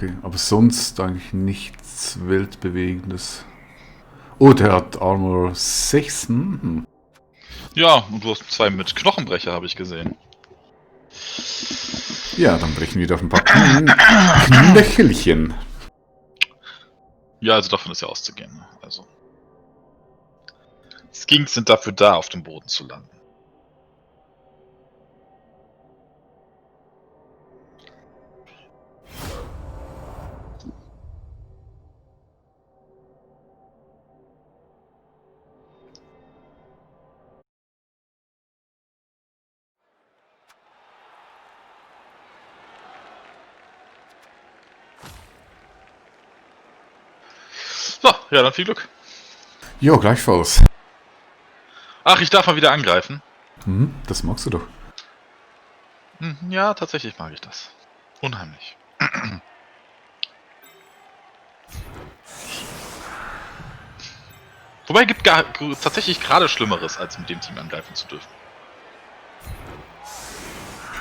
Okay, aber sonst eigentlich nichts Weltbewegendes. Oh, der hat Armor 6. Ja, und du hast 2 mit Knochenbrecher, habe ich gesehen. Ja, dann brechen wir doch ein paar Knöchelchen. Ja, also davon ist ja auszugehen. Ne? Also. Skinks sind dafür da, auf dem Boden zu landen. So, ja, dann viel Glück. Jo, gleichfalls. Ach, ich darf mal wieder angreifen. Das magst du doch. Ja, tatsächlich mag ich das. Unheimlich. Wobei, gibt tatsächlich gerade Schlimmeres, als mit dem Team angreifen zu dürfen.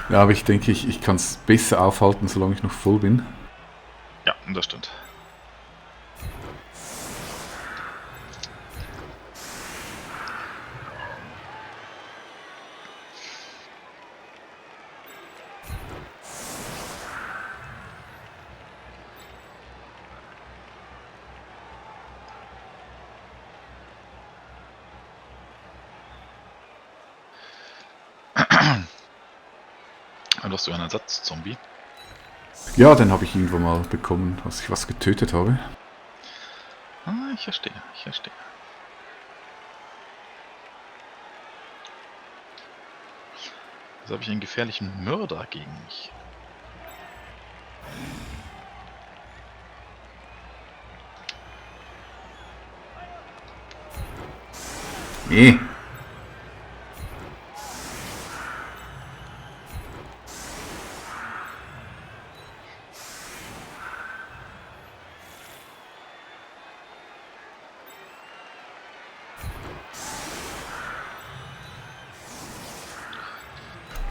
Ja, aber ich denke, ich kann es besser aufhalten, solange ich noch voll bin. Ja, das stimmt. Dann hast du einen Ersatz-Zombie. Ja, den habe ich irgendwann mal bekommen, als ich was getötet habe. Ah, ich verstehe, ich verstehe. Jetzt habe ich einen gefährlichen Mörder gegen mich. Nee.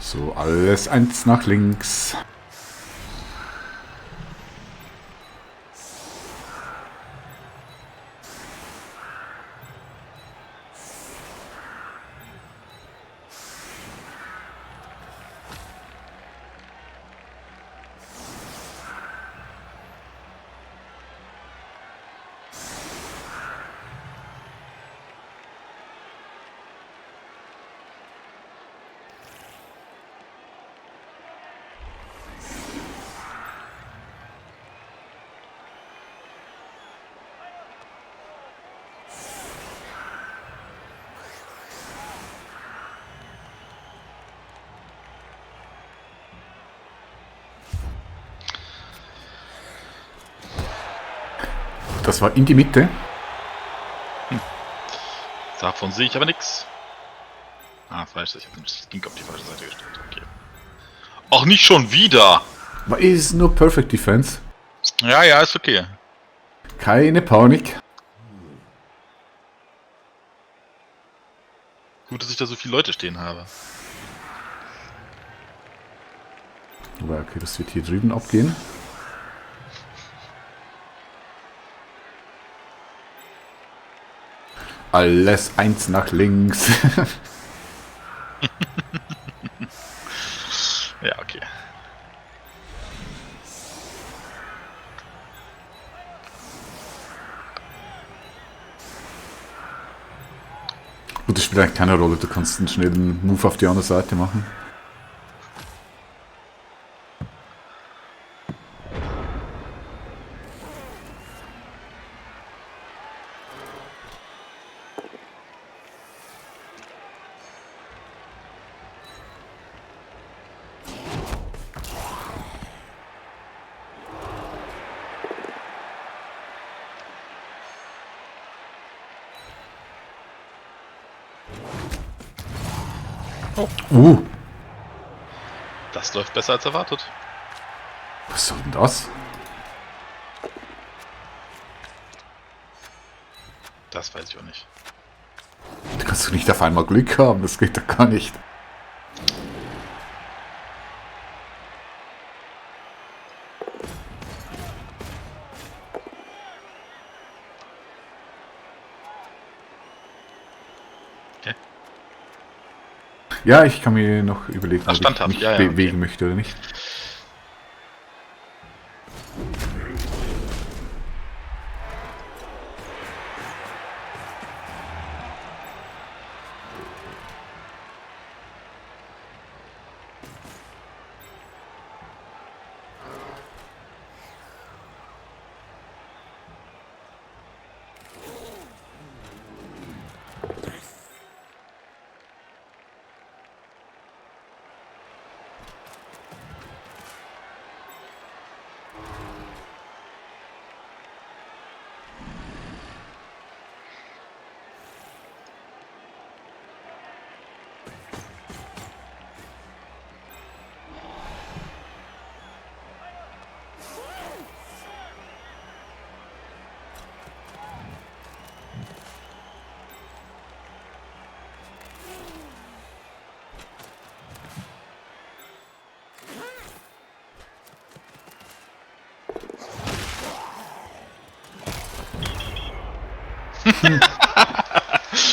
So, alles eins nach links. Das war in die Mitte. Davon sehe ich aber nichts. Ah, falsch, ich habe den Skink auf die falsche Seite gestellt. Okay. Auch nicht schon wieder! Aber ist nur Perfect Defense. Ja, ja, ist okay. Keine Panik. Gut, dass ich da so viele Leute stehen habe. Aber okay, das wird hier drüben abgehen. Alles eins nach links. Ja, okay. Gut, das spielt eigentlich keine Rolle. Du kannst einen schnellen Move auf die andere Seite machen. Oh. Das läuft besser als erwartet. Was soll denn das? Das weiß ich auch nicht. Du kannst doch nicht auf einmal Glück haben, das geht doch gar nicht. Hä? Ja, ich kann mir noch überlegen, Ach, ob ich standhaft, mich ja, ja, bewegen okay. möchte oder nicht.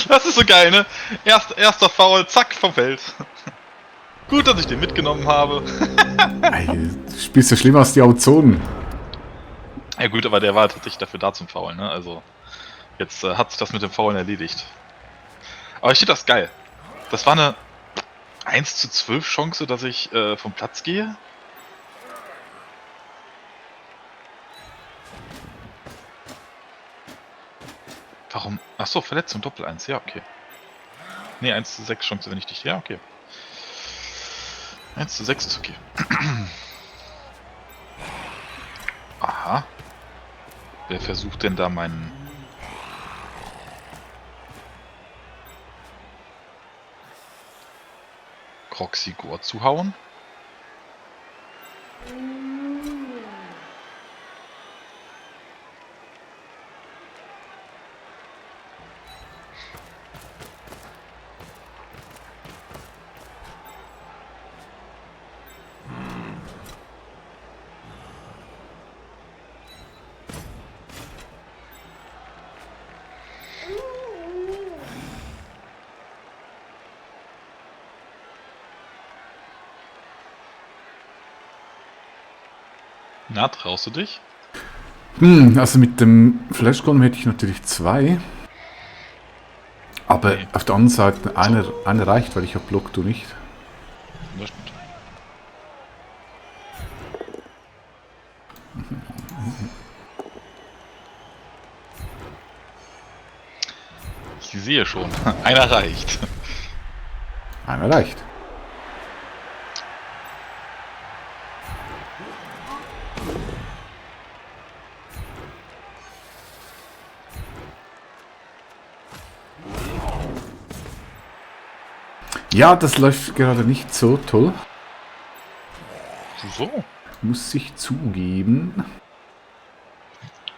Das ist so geil, ne? Erster Foul, zack, vom Feld. Gut, dass ich den mitgenommen habe. Ey, du spielst so schlimmer als die Auzonen. Ja gut, aber der war tatsächlich dafür da zum Faulen, ne? Also, jetzt hat sich das mit dem Faulen erledigt. Aber ich finde das geil. Das war eine 1:12 Chance, dass ich vom Platz gehe. Warum? Achso, Verletzung, Doppel 1, ja, okay. Ne, 1:6 Chance, wenn ich dich. Ja, okay. 1:6 ist okay. Aha. Wer versucht denn da meinen Kroxigor zu hauen? Na, traust du dich? Also mit dem Flashgolem hätte ich natürlich 2. Aber Nee. auf der anderen Seite, einer reicht, weil ich habe Block, du nicht. Das stimmt. Ich sehe schon. Einer reicht. Einer reicht. Ja, das läuft gerade nicht so toll, So. muss ich zugeben.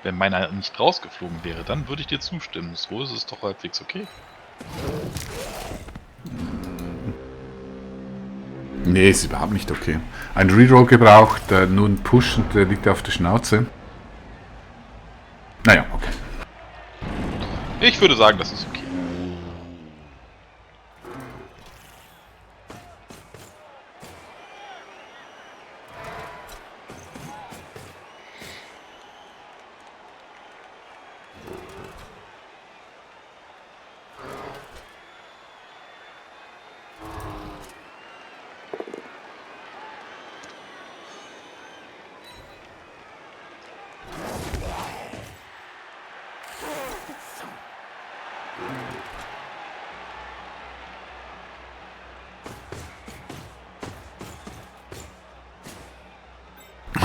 Wenn meiner nicht rausgeflogen wäre, dann würde ich dir zustimmen. So ist es doch halbwegs okay. Nee, ist überhaupt nicht okay. Ein Reroll gebraucht, nur ein Push und der liegt auf der Schnauze. Naja, okay. Ich würde sagen, das ist okay.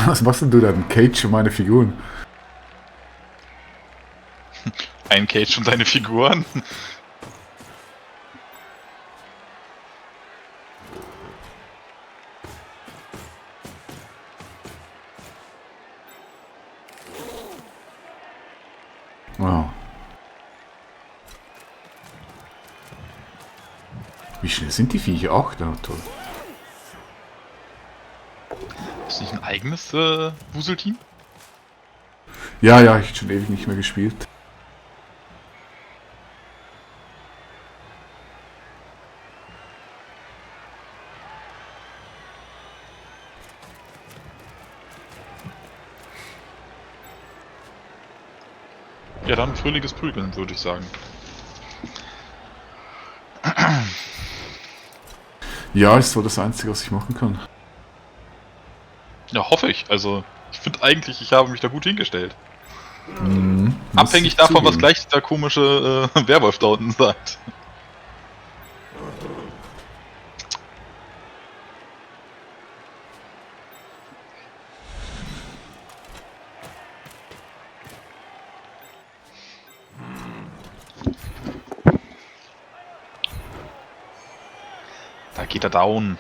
Was machst denn du da? Ein Cage für meine Figuren? Ein Cage und seine Figuren. Wow. Wie schnell sind die Viecher? Ach, ja, toll. Ist nicht ein eigenes Wuselteam? Ja, ja, ich schon ewig nicht mehr gespielt. Ja, dann fröhliches Prügeln, würde ich sagen. Ja, ist wohl das Einzige, was ich machen kann. Ja, hoffe ich. Also, ich finde eigentlich, ich habe mich da gut hingestellt. Muss Abhängig ich davon, was zugeben. gleich dieser komische Werwolf da unten sagt. Da geht er down.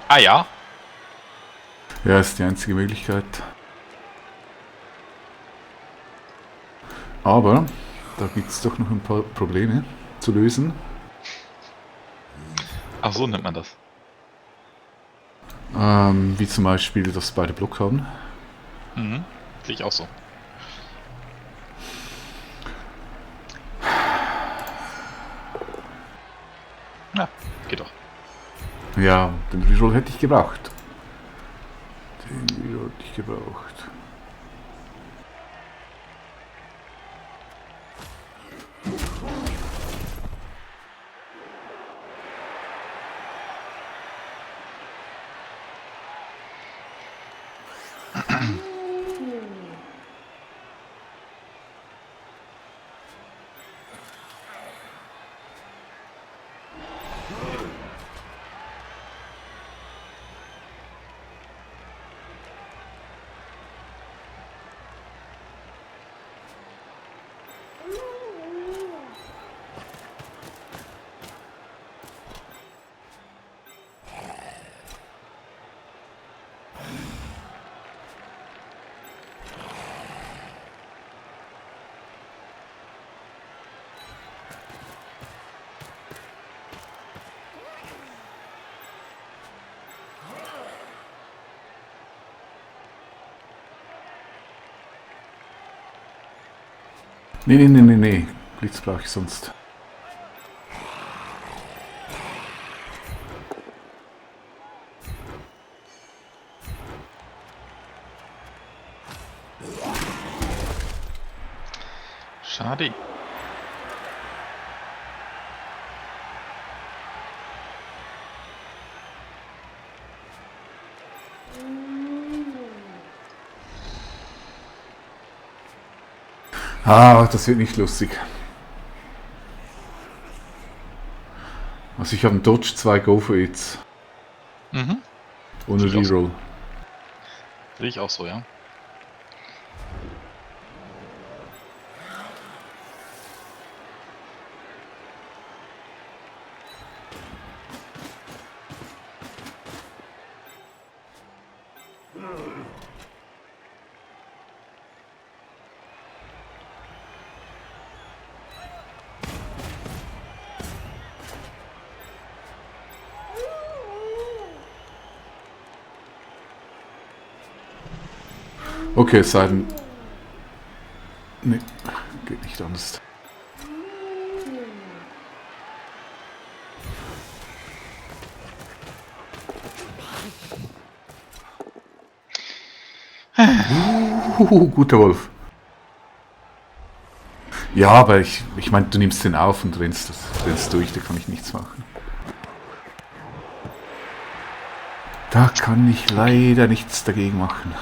Ah ja. Ja, ist die einzige Möglichkeit. Aber da gibt es doch noch ein paar Probleme zu lösen. Ach so nennt man das. Wie zum Beispiel, dass beide Block haben. Mhm. Sehe ich auch so. Ja, geht doch. Ja, den Reroll hätte ich gebraucht. Den Reroll hätte ich gebraucht. Nee. Blitz brauche ich sonst. Schade. Ah, das wird nicht lustig. Also ich habe einen Dodge, 2 Go for It's. Mhm. Ohne Sehe ich auch so. Reroll. Sehe ich auch so, ja. Okay, es sei denn... Nee, geht nicht anders. Guter Wolf. Ja, aber ich meine, du nimmst den auf und rennst durch, da kann ich nichts machen. Da kann ich leider nichts dagegen machen.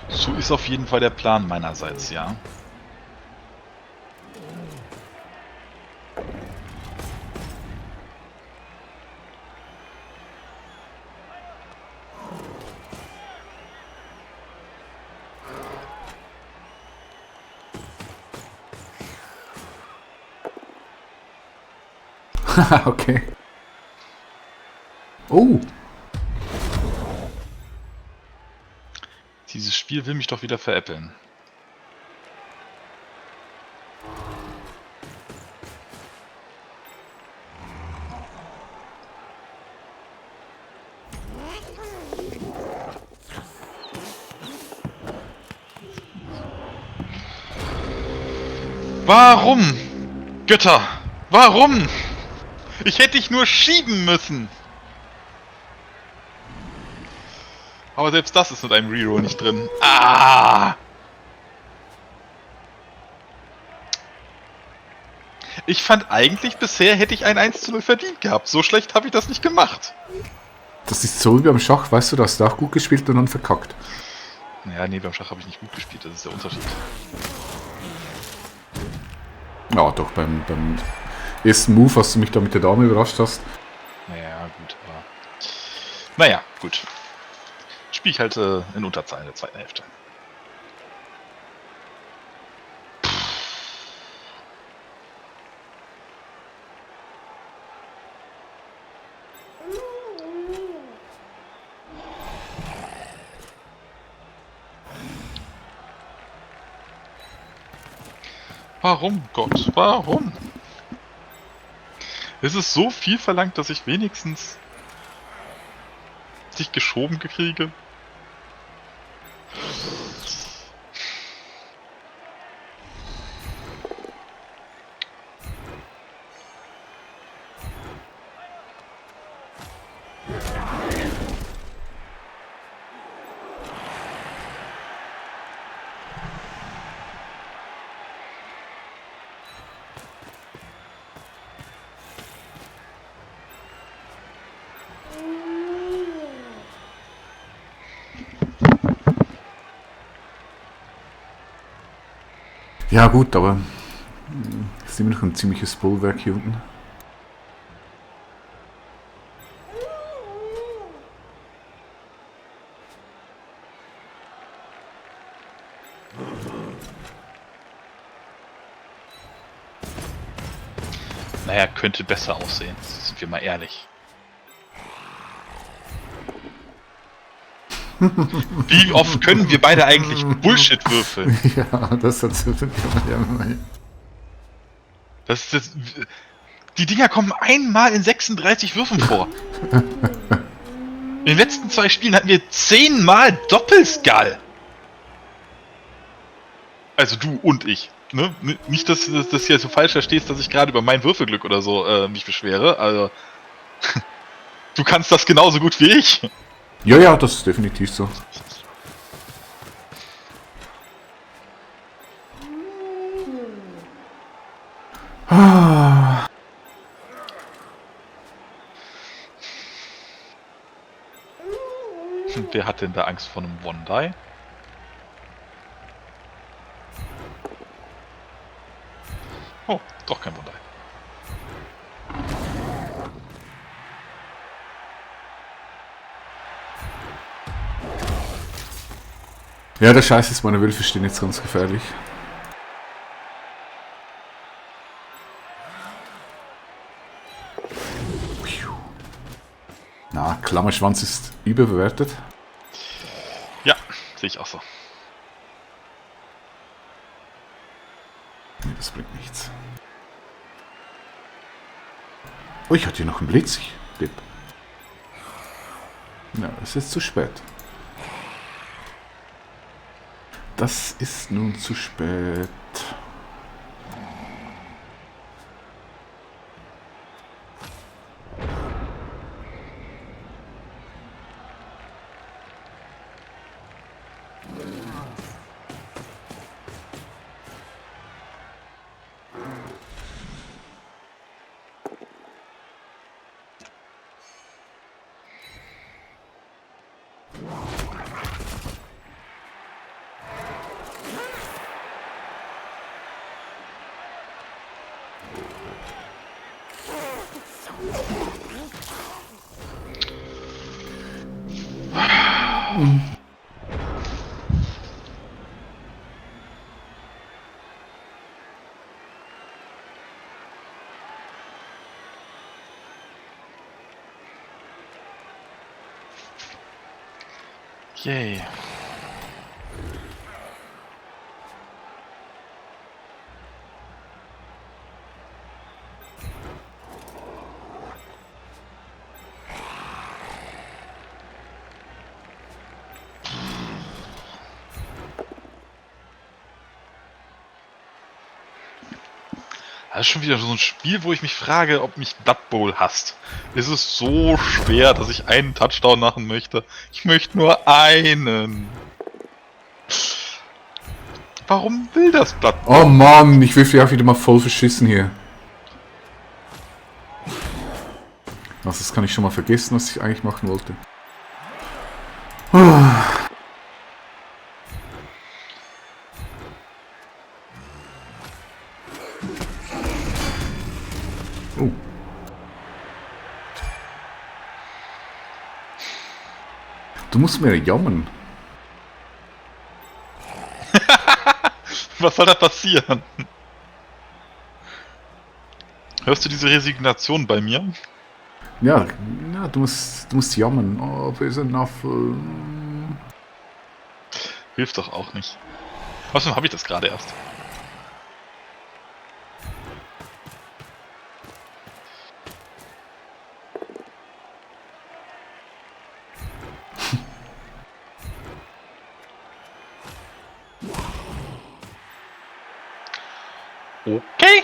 So ist auf jeden Fall der Plan meinerseits, ja. Okay. Oh, Dieses Spiel will mich doch wieder veräppeln. Warum? Götter! Warum? Ich hätte dich nur schieben müssen! Aber selbst das ist mit einem Reroll nicht drin. Ah! Ich fand eigentlich, bisher hätte ich ein 1:0 verdient gehabt. So schlecht habe ich das nicht gemacht. Das ist so wie beim Schach, weißt du, da hast du auch gut gespielt und dann verkackt. Naja, nee, beim Schach habe ich nicht gut gespielt, das ist der Unterschied. Ja, doch, beim ersten Move, als du mich da mit der Dame überrascht hast. Naja, gut, aber... Naja, gut. Spiel ich halt in Unterzahl in der zweiten Hälfte. Warum, Gott? Warum? Es ist so viel verlangt, dass ich wenigstens dich geschoben kriege. Ja gut, aber ist immer noch ein ziemliches Bollwerk hier unten. Naja, könnte besser aussehen, sind wir mal ehrlich. Wie oft können wir beide eigentlich Bullshit würfeln? Ja, das hat so. Das ist, die Dinger kommen einmal in 36 Würfen vor. In den letzten 2 Spielen hatten wir 10-mal Doppelskull. Also du und ich. Ne? Nicht, dass das hier so falsch verstehst, dass ich gerade über mein Würfelglück oder so mich beschwere. Also du kannst das genauso gut wie ich. Ja, ja, das ist definitiv so. Wer hat denn da Angst vor einem One-Die? Oh, doch kein One-Die. Ja, der Scheiß ist, meine Wölfe stehen jetzt ganz gefährlich. Na, Klammerschwanz ist überbewertet. Ja, sehe ich auch so. Nee, das bringt nichts. Oh, ich hatte hier noch einen Blitz. Bip. Ja, es ist zu spät. Das ist nun zu spät. Yay. Das ist schon wieder so ein Spiel, wo ich mich frage, ob mich Blood Bowl hasst. Es ist so schwer, dass ich einen Touchdown machen möchte. Ich möchte nur einen. Warum will das Blood Bowl? Oh Mann, ich will auch wieder mal voll verschissen hier. Also das kann ich schon mal vergessen, was ich eigentlich machen wollte. Oh. Du musst mir jammern. Was soll da passieren? Hörst du diese Resignation bei mir? Ja, du musst jammern. Oh, there's an Apfel. Hilft doch auch nicht. Außerdem habe ich das gerade erst. Okay.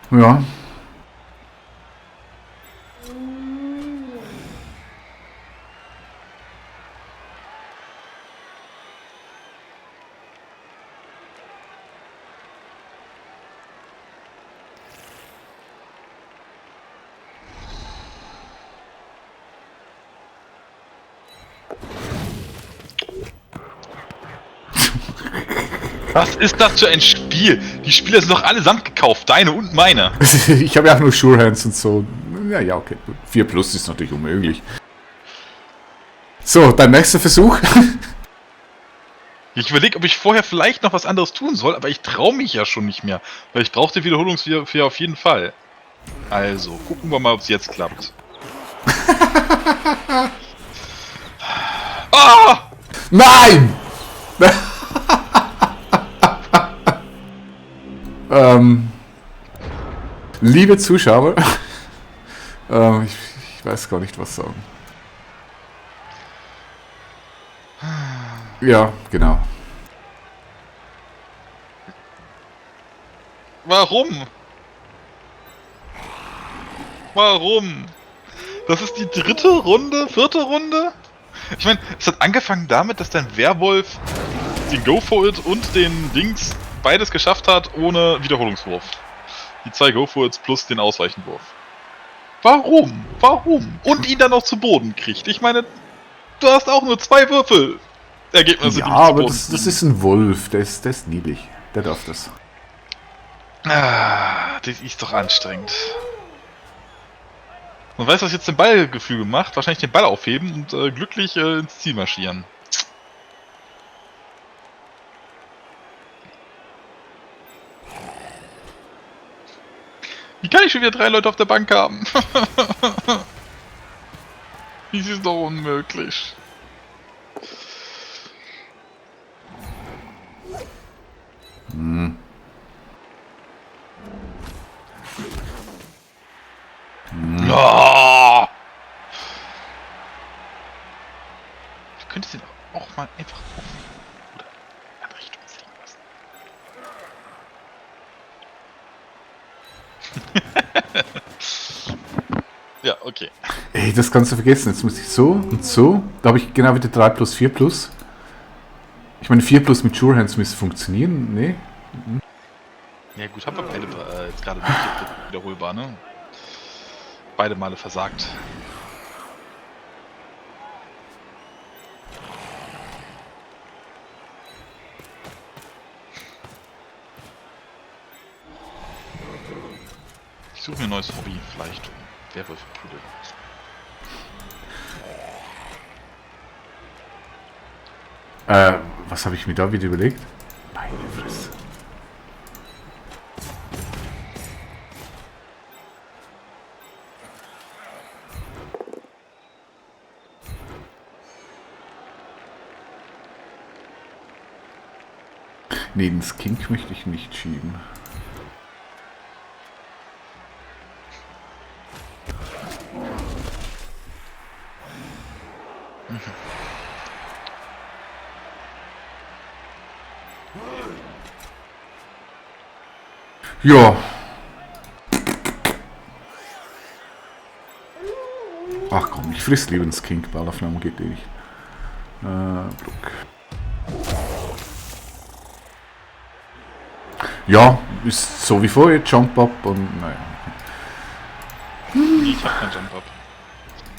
Ja. Was ist das für ein Spiel? Die Spieler sind doch allesamt gekauft, deine und meine. Ich habe ja auch nur Sure Hands und so. Ja, okay. 4 plus ist natürlich unmöglich. So, dein nächster Versuch. Ich überlege, ob ich vorher vielleicht noch was anderes tun soll, aber ich traue mich ja schon nicht mehr. Weil ich brauche die Wiederholungsfehler auf jeden Fall. Also, gucken wir mal, ob es jetzt klappt. Ah! Nein! Liebe Zuschauer, ich weiß gar nicht, was sagen. Ja, genau. Warum? Warum? Das ist die dritte Runde, vierte Runde? Ich meine, es hat angefangen damit, dass dein Werwolf den Go for It und den Dings beides geschafft hat ohne Wiederholungswurf. Die 2 Go for Its plus den Ausweichenwurf. Warum? Warum? Und ihn dann noch zu Boden kriegt. Ich meine, du hast auch nur 2 Würfel. Ergebnisse, Ja, die nicht zu aber Boden das ist ein Wolf, der ist niedlich. Der darf das. Ah, das ist doch anstrengend. Und weißt du, was jetzt den Ballgefüge macht? Wahrscheinlich den Ball aufheben und glücklich ins Ziel marschieren. Wie kann ich schon wieder 3 Leute auf der Bank haben? Dies ist doch unmöglich. Hm. Oh! Du könntest ihn auch mal einfach aufnehmen. Oder in eine Richtung fliegen lassen. Ja, okay. Ey, das kannst du vergessen. Jetzt muss ich so und so. Da habe ich genau wieder 3 plus, 4 plus. Ich meine, 4 plus mit Sure Hands müsste funktionieren. Nee. Ja gut, haben wir beide jetzt gerade nicht wiederholbar, ne? Beide Male versagt. Ich suche mir ein neues Hobby, vielleicht Werwolf-Pudel. Was habe ich mir da wieder überlegt? Meine Fresse. Nee, den Skink möchte ich nicht schieben. Ja. Ach komm, ich friss lieber ins King, Ballaufnahme geht eh nicht. Bruck. Ja, ist so wie vorher, Jump Up und naja. Ich hab keinen Jump-Up.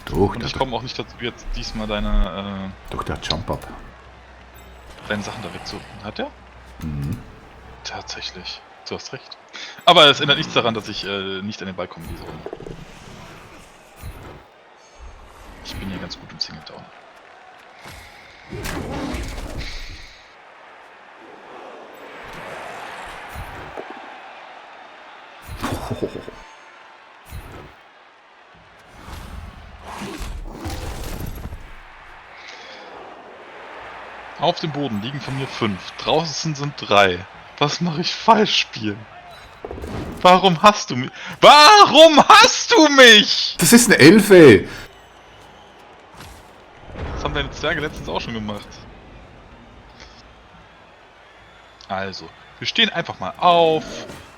Doch, Und ich komme auch nicht dazu, jetzt diesmal deine der hat Jump Up. Sachen da wegzu... Hat der? Mhm. Tatsächlich. Du hast recht. Aber es ändert nichts daran, dass ich nicht an den Ball komme diese Runde. Ich bin hier ganz gut im Single-Down. Auf dem Boden liegen von mir 5. Draußen sind 3. Was mache ich falsch, Spiel? Warum hast du mich? Warum hast du mich? Das ist eine Elfe! Das haben deine Zwerge letztens auch schon gemacht. Also, wir stehen einfach mal auf,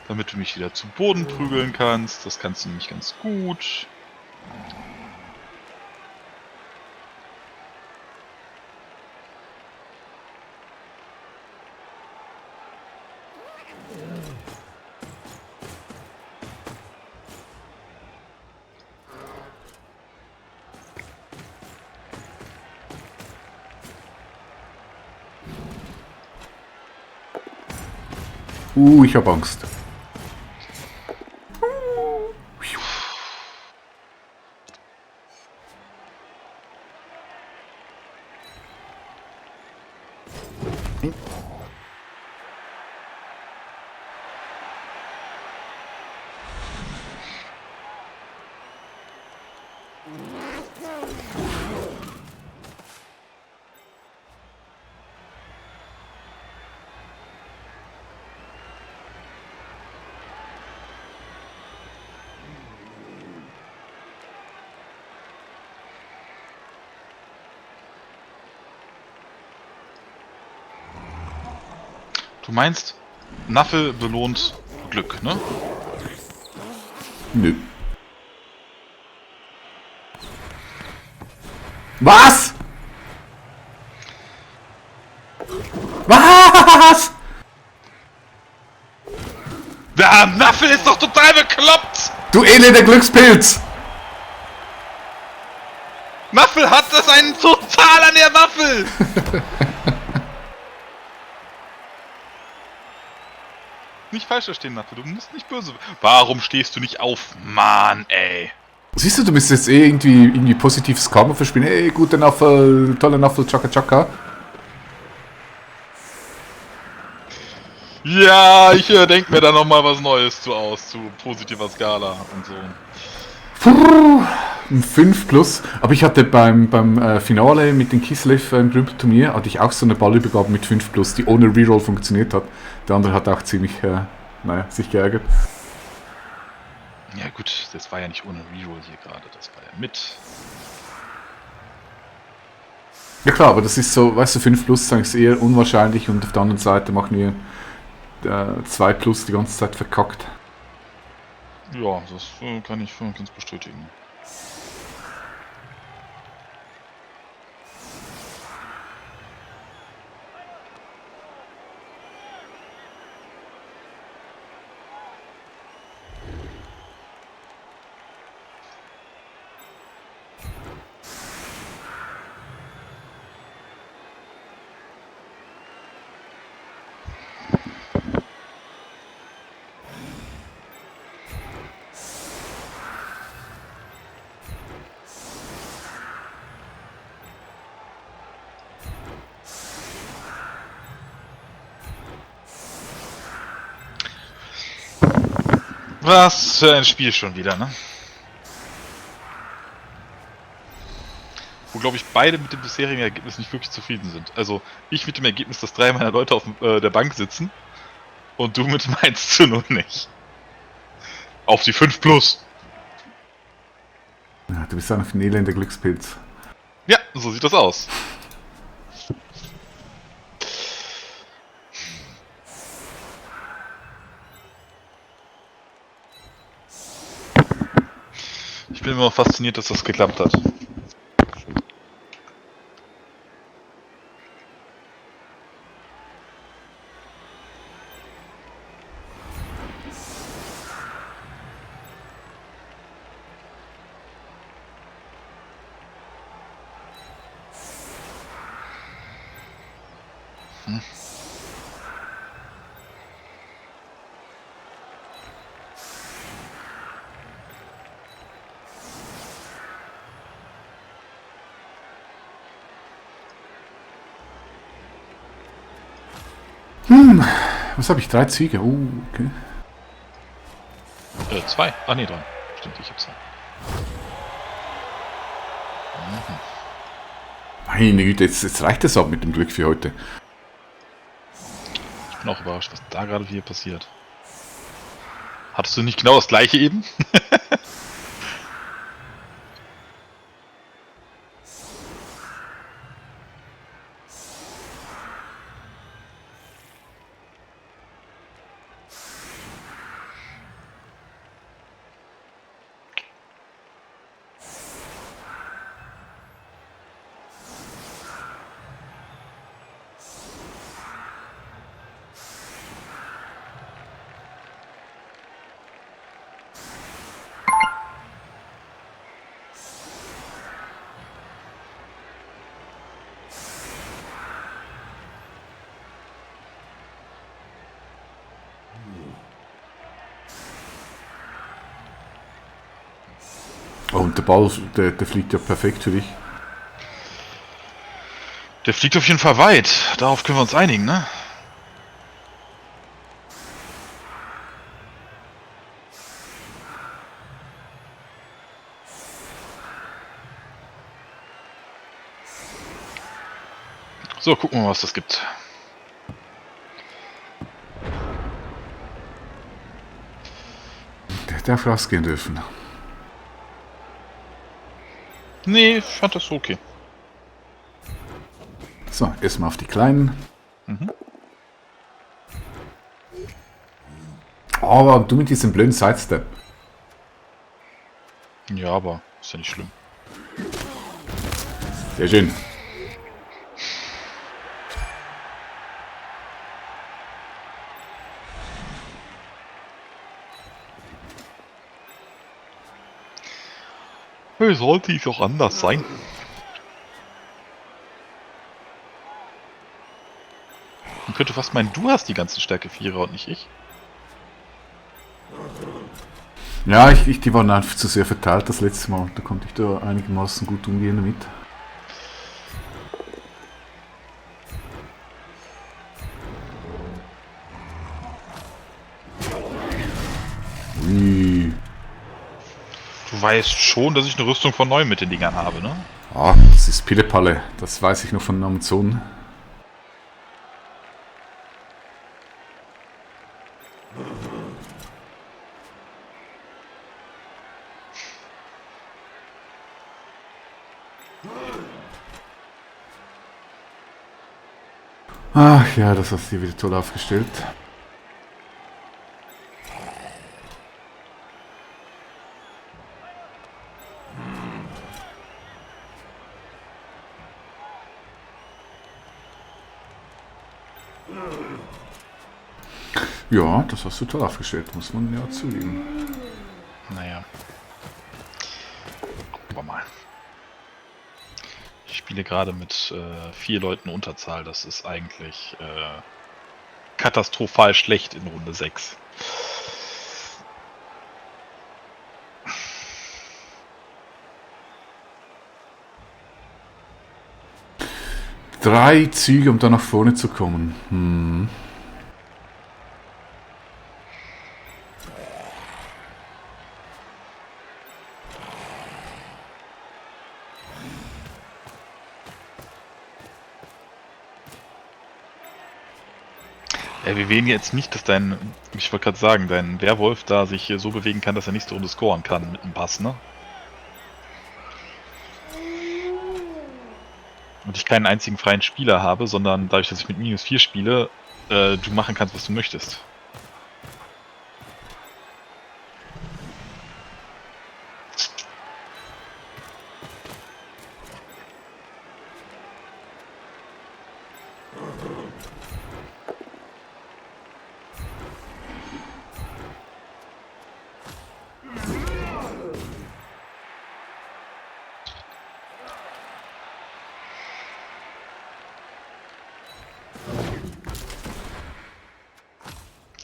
damit du mich wieder zu Boden prügeln kannst. Das kannst du nämlich ganz gut. Ich hab Angst. Du meinst, Naffel belohnt Glück, ne? Nö. Was? Was? Der Naffel ist doch total bekloppt! Du elender Glückspilz! Naffel hat das einen total an der Waffel! Nicht falsch verstehen, Naffel, du musst nicht böse. Warum stehst du nicht auf? Mann, ey! Siehst du, du müsstest jetzt irgendwie positives Karma verspielen. Ey, guter Naffel, toller Naffel, Chaka Chaka. Ja, ich denke mir da nochmal was Neues zu positiver Skala und so. Puh, ein 5 plus. Aber ich hatte beim Finale mit dem Kislev im Grümpelturnier, hatte ich auch so eine Ballübergabe mit 5 plus, die ohne Reroll funktioniert hat. Der andere hat auch ziemlich, sich geärgert. Ja gut, das war ja nicht ohne Reroll hier gerade, das war ja mit. Ja klar, aber das ist so, weißt du, 5 plus ist eher unwahrscheinlich und auf der anderen Seite machen wir 2 plus die ganze Zeit verkackt. Ja, das kann ich ganz bestätigen. Was für ein Spiel schon wieder, ne? Wo, glaube ich, beide mit dem bisherigen Ergebnis nicht wirklich zufrieden sind. Also, ich mit dem Ergebnis, dass 3 meiner Leute auf der Bank sitzen und du mit dem 1:0 nicht. Auf die 5 plus. Ja, du bist ein elender Glückspilz. Ja, so sieht das aus. bin immer fasziniert, dass das geklappt hat. Was habe ich? 3 Siege. Oh, okay. 2. Ah, nee, 3. Stimmt, ich hab 2. Meine Güte, jetzt reicht es auch mit dem Glück für heute. Ich bin auch überrascht, was da gerade wieder passiert. Hattest du nicht genau das gleiche eben? Oh, und der Ball, der fliegt ja perfekt für dich. Der fliegt auf jeden Fall weit. Darauf können wir uns einigen, ne? So, gucken wir mal, was das gibt. Der darf rausgehen dürfen. Nee, ich fand das okay. So, erstmal auf die Kleinen. Mhm. Aber du mit diesem blöden Sidestep. Ja, aber ist ja nicht schlimm. Sehr schön. Sollte es auch anders sein. Man könnte fast meinen, du hast die ganzen Stärke 4er und nicht ich. Ja, die waren einfach zu sehr verteilt das letzte Mal. Da konnte ich da einigermaßen gut umgehen damit. Ui. Du weißt schon, dass ich eine Rüstung von 9 mit den Dingern habe, ne? Ah, das ist Pillepalle. Das weiß ich noch von Amazon. Ach ja, das hast du wieder toll aufgestellt. Ja, das hast du toll aufgestellt, muss man ja zugeben. Naja. Gucken wir mal. Ich spiele gerade mit 4 Leuten Unterzahl. Das ist eigentlich katastrophal schlecht in Runde 6. Drei Züge, um da nach vorne zu kommen. Hm. Wir wählen jetzt nicht, dass ich wollte gerade sagen, dein Werwolf da sich so bewegen kann, dass er nächste Runde scoren kann mit einem Pass, ne? Und ich keinen einzigen freien Spieler habe, sondern dadurch, dass ich mit -4 spiele, du machen kannst, was du möchtest.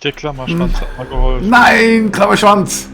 Der Klammerschwanz hat mal geholfen. Nein, Klammerschwanz!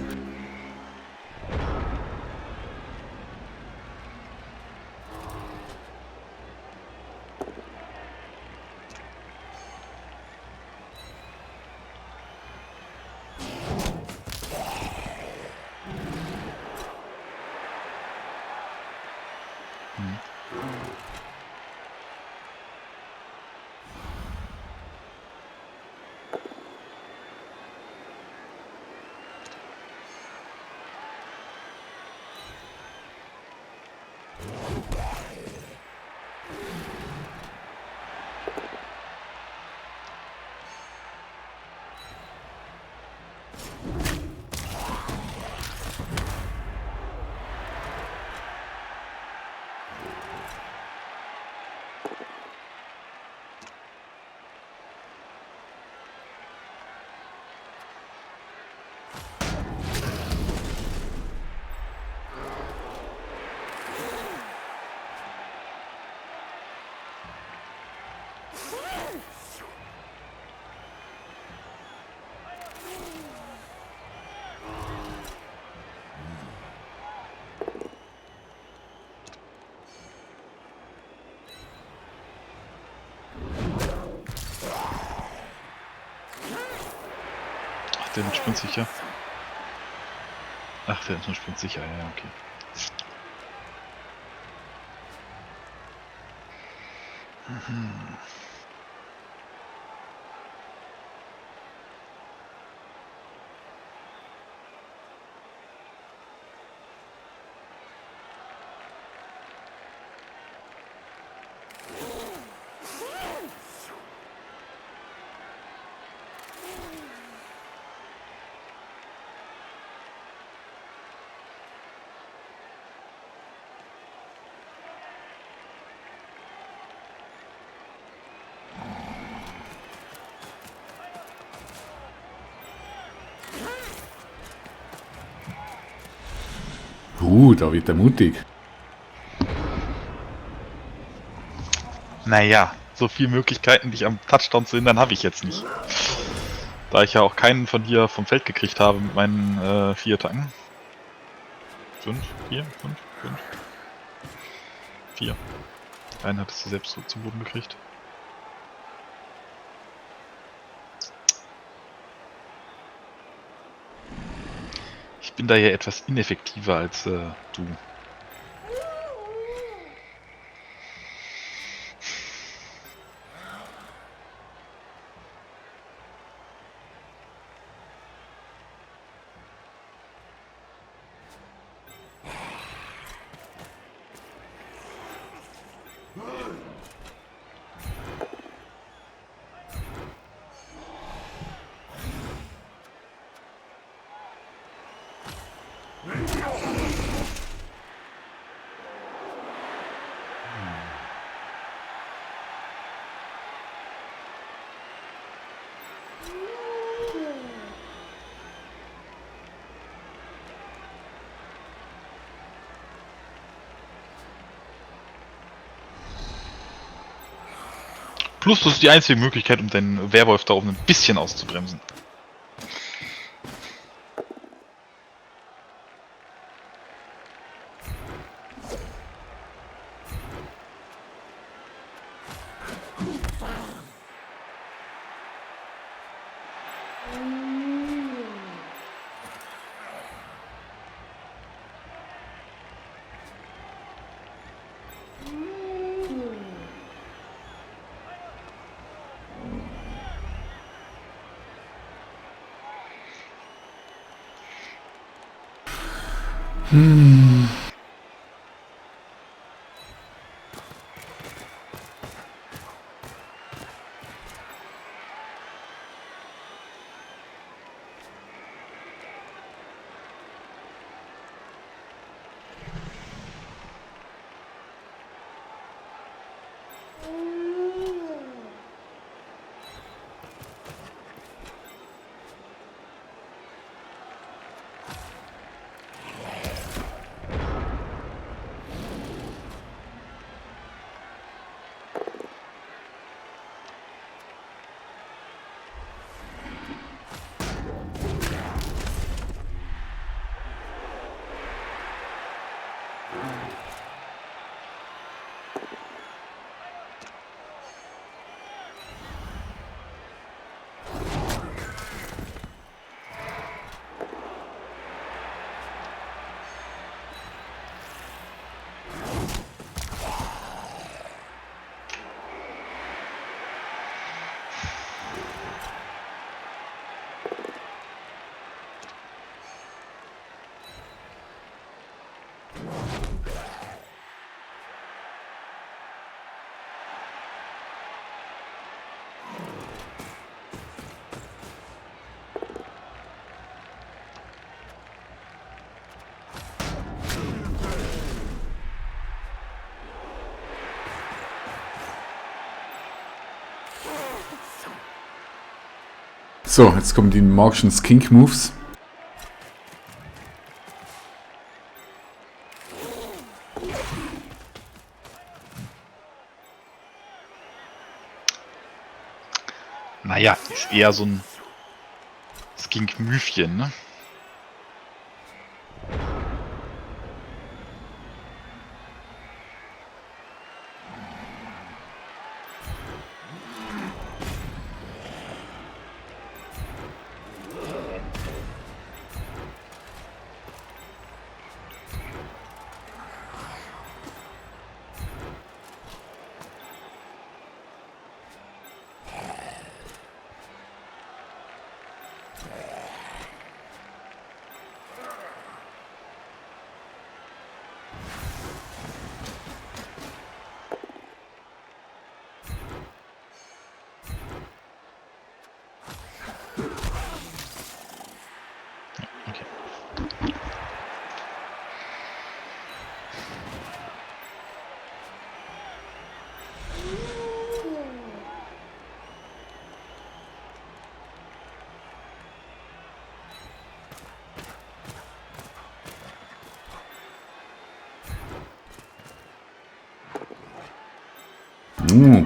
Ach, der ist Sprint sicher. Ach, der ist nur Sprint sicher, ja, okay. Da wird er mutig. Naja, so viele Möglichkeiten, dich am Touchdown zu hindern, habe ich jetzt nicht. Da ich ja auch keinen von dir vom Feld gekriegt habe mit meinen 4 Attacken. 5, 4, 5, 5. 4. Einen hattest du selbst so zu Boden gekriegt. Ich bin da ja etwas ineffektiver als du. Plus, das ist die einzige Möglichkeit, um deinen Werwolf da oben ein bisschen auszubremsen. So, jetzt kommen die magischen Skink Moves. Naja, ist eher so ein Skink-Müfchen, ne?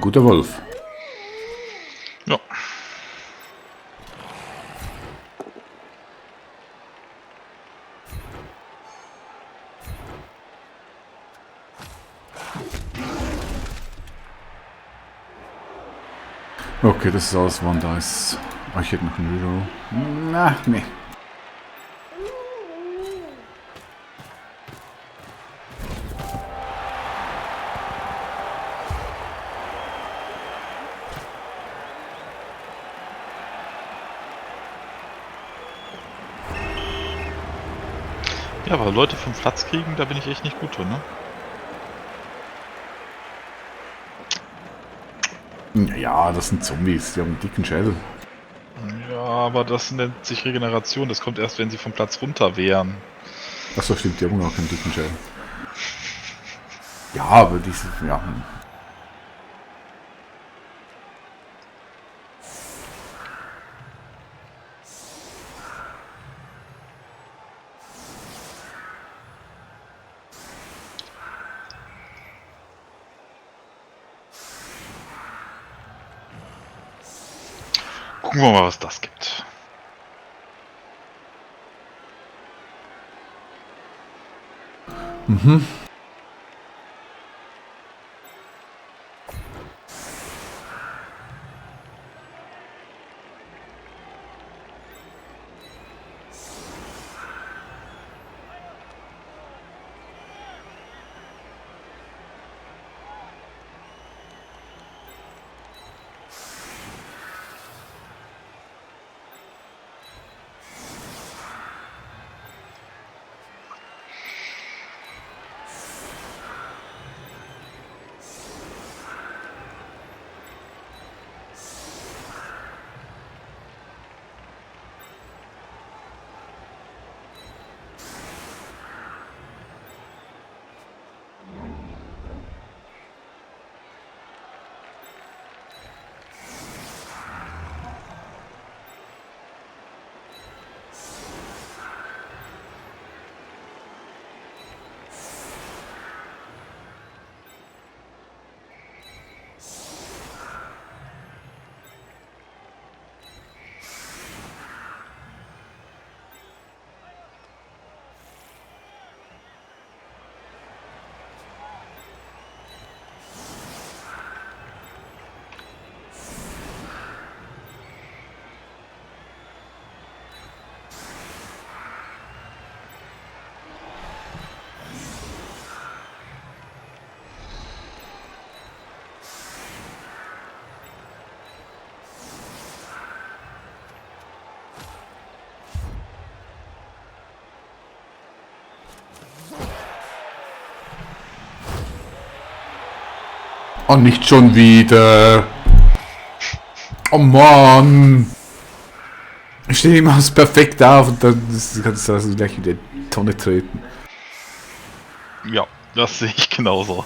Guter Wolf. Ja. Okay, das ist alles, wann da ist. Ah, ich hätte noch einen Reroll. Na, nee. Ja, aber Leute vom Platz kriegen, da bin ich echt nicht gut drin, ne? Ja, das sind Zombies, die haben einen dicken Schädel. Ja, aber das nennt sich Regeneration. Das kommt erst, wenn sie vom Platz runter wären. Achso, stimmt, die haben auch keinen dicken Schädel. Ja, aber diese, ja. Gucken wir mal, was das gibt. Mhm. Oh, nicht schon wieder. Oh Mann. Ich stehe immer alles perfekt auf und dann kannst du also gleich in die Tonne treten. Ja, das sehe ich genauso.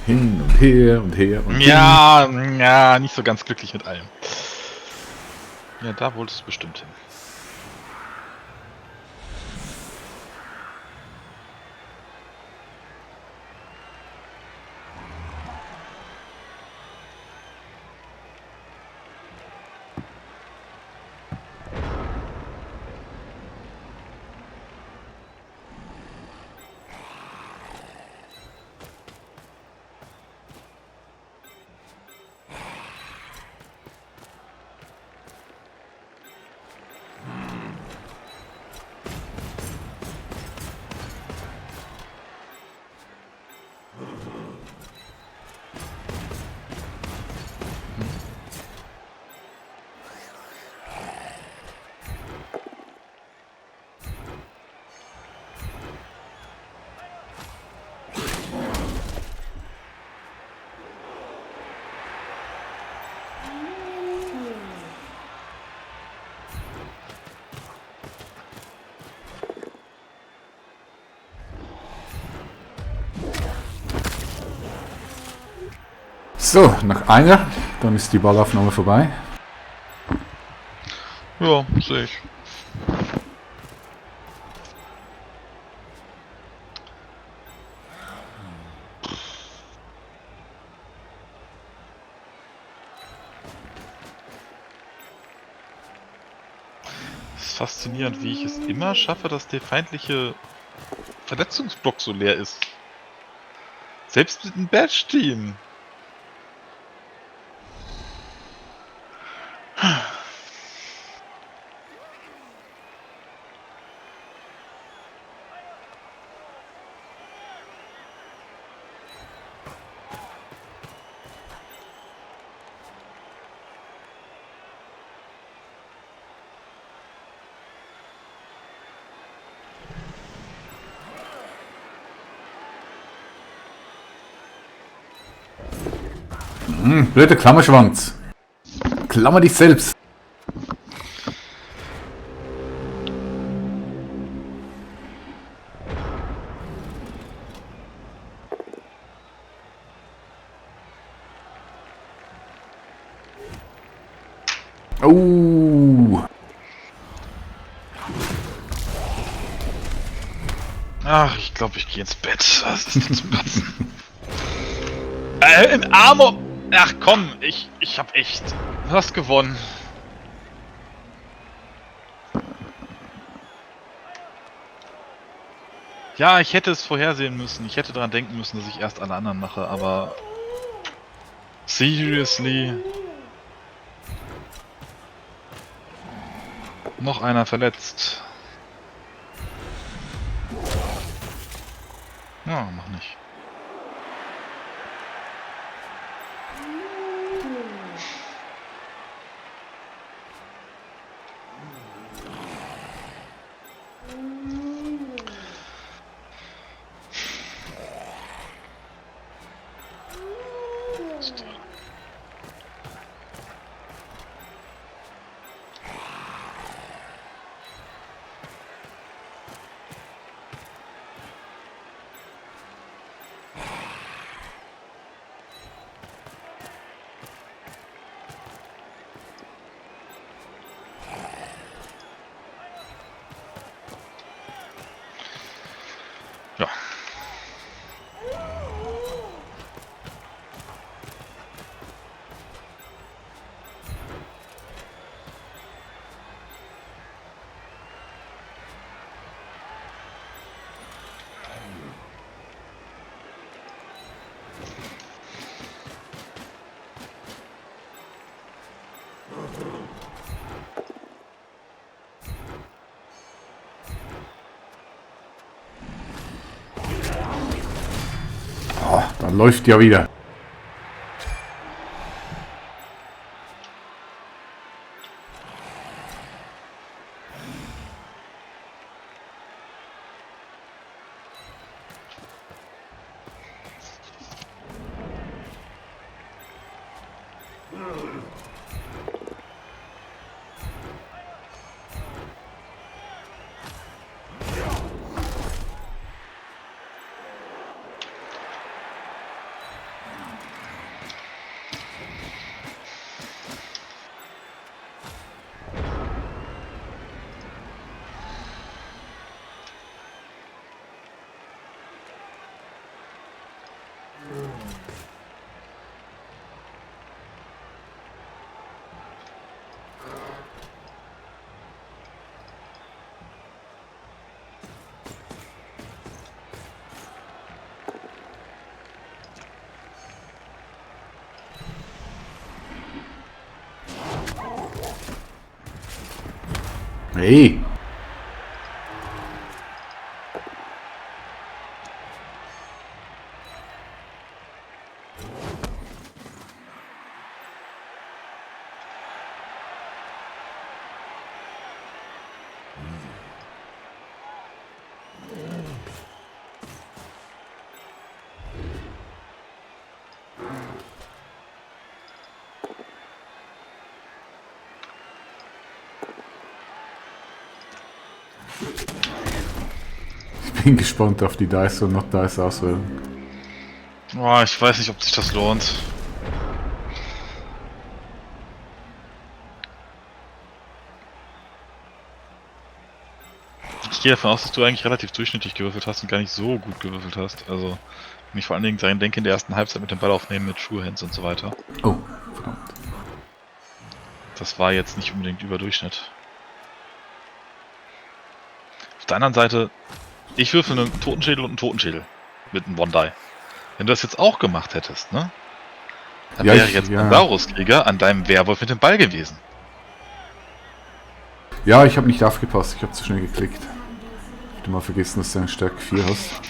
Hin und her und her und Ja, ja, nicht so ganz glücklich mit allem. Ja, da wolltest du bestimmt hin. So, nach einer, dann ist die Ballaufnahme vorbei. Ja, sehe ich. Es ist faszinierend, wie ich es immer schaffe, dass der feindliche Verletzungsblock so leer ist. Selbst mit einem Badge-Team. Blöder Klammerschwanz. Klammer dich selbst. Oh. Ach, ich glaube, ich gehe ins Bett. Was ist denn zum Kotzen? In Armor. Ach komm, ich hab echt was gewonnen. Ja, ich hätte es vorhersehen müssen. Ich hätte daran denken müssen, dass ich erst alle anderen mache, aber... Seriously? Noch einer verletzt. Ja, mach nicht. läuft ja wieder. Hey! Ich bin gespannt auf die Dice und Not Dice Auswählung. Oh, ich weiß nicht, ob sich das lohnt. Ich gehe davon aus, dass du eigentlich relativ durchschnittlich gewürfelt hast und gar nicht so gut gewürfelt hast. Also, wenn ich vor allen Dingen daran denke, in der ersten Halbzeit mit dem Ball aufnehmen, mit Schuhhands und so weiter. Oh, verdammt. Das war jetzt nicht unbedingt über Durchschnitt. Auf der anderen Seite, ich würfel einen Totenschädel und einen Totenschädel mit einem One-Die. Wenn du das jetzt auch gemacht hättest, ne? Dann Ja, wäre jetzt ja. ein Sauruskrieger an deinem Werwolf mit dem Ball gewesen. Ja, ich habe nicht aufgepasst, ich habe zu schnell geklickt. Ich hab mal vergessen, dass du eine Stärke 4 hast.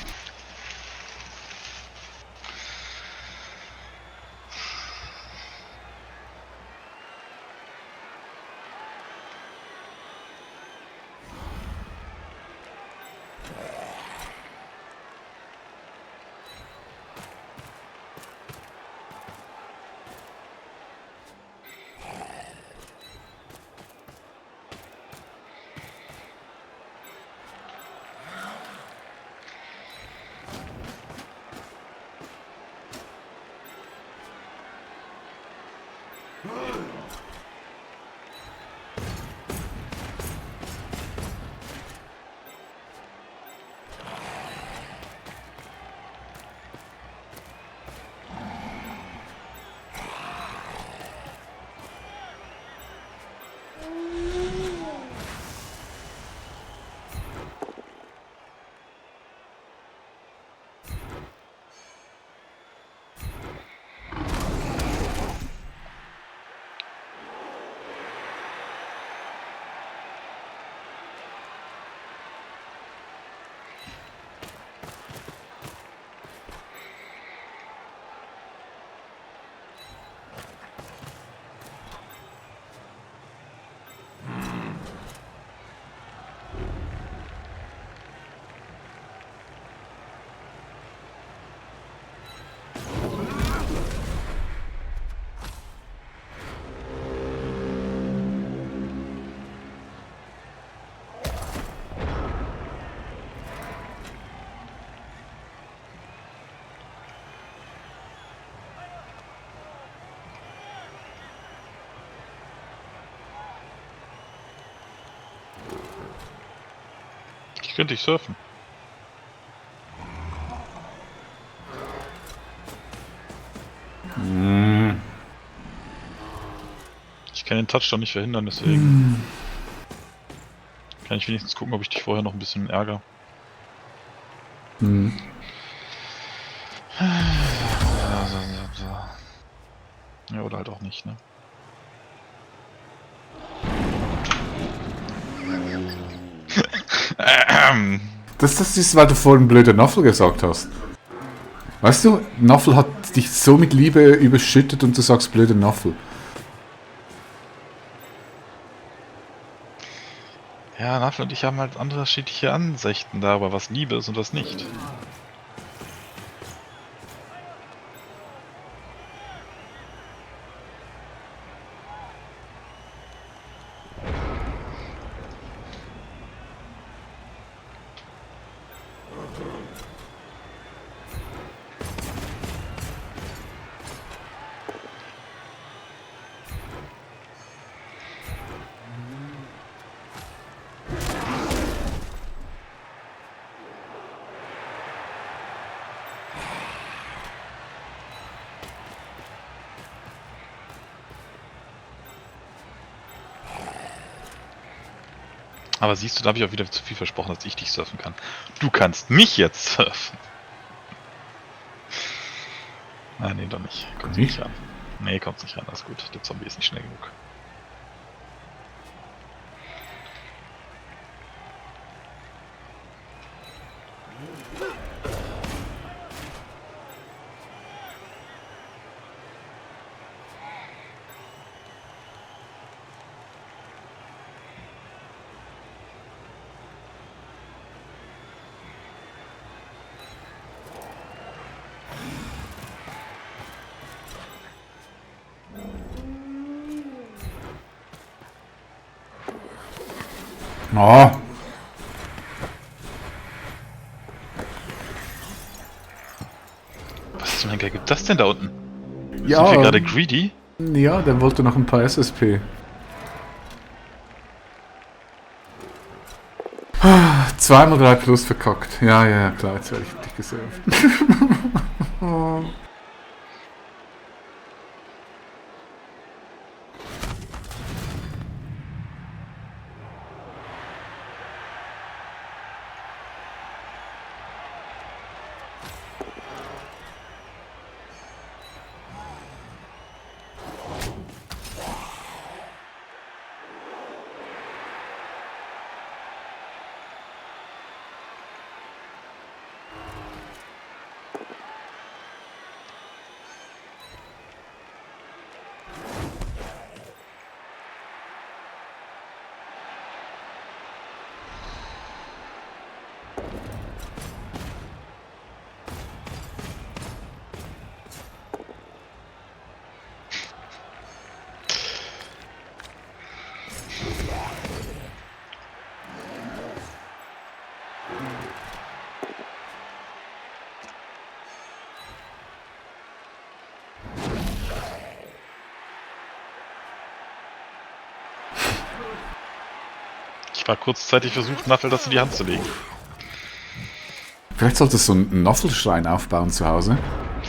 Ich könnte dich surfen. Ich kann den Touchdown nicht verhindern, deswegen kann ich wenigstens gucken, ob ich dich vorher noch ein bisschen ärgere. Ja, oder halt auch nicht, ne? Das ist, weil du vorhin blöde Naffel gesagt hast. Weißt du, Naffel hat dich so mit Liebe überschüttet und du sagst blöde Naffel. Ja, Nafel und ich haben halt unterschiedliche Ansichten darüber, was Liebe ist und was nicht. Aber siehst du, da habe ich auch wieder zu viel versprochen, dass ich dich surfen kann. Du kannst mich jetzt surfen. Ah, nee, doch nicht. Kommt nicht ran. Nee, kommt nicht ran. Alles gut. Der Zombie ist nicht schnell genug. Oh. Was zum Henker gibt das denn da unten? Ja, Sind wir gerade greedy? ja, der wollte noch ein paar SSP. Zweimal 3 plus verkackt. Ja, ja, klar, jetzt werde ich dich gesurft. Ich war kurzzeitig versucht, Naffel das in die Hand zu legen. Vielleicht solltest du so einen Naffelschrein aufbauen zu Hause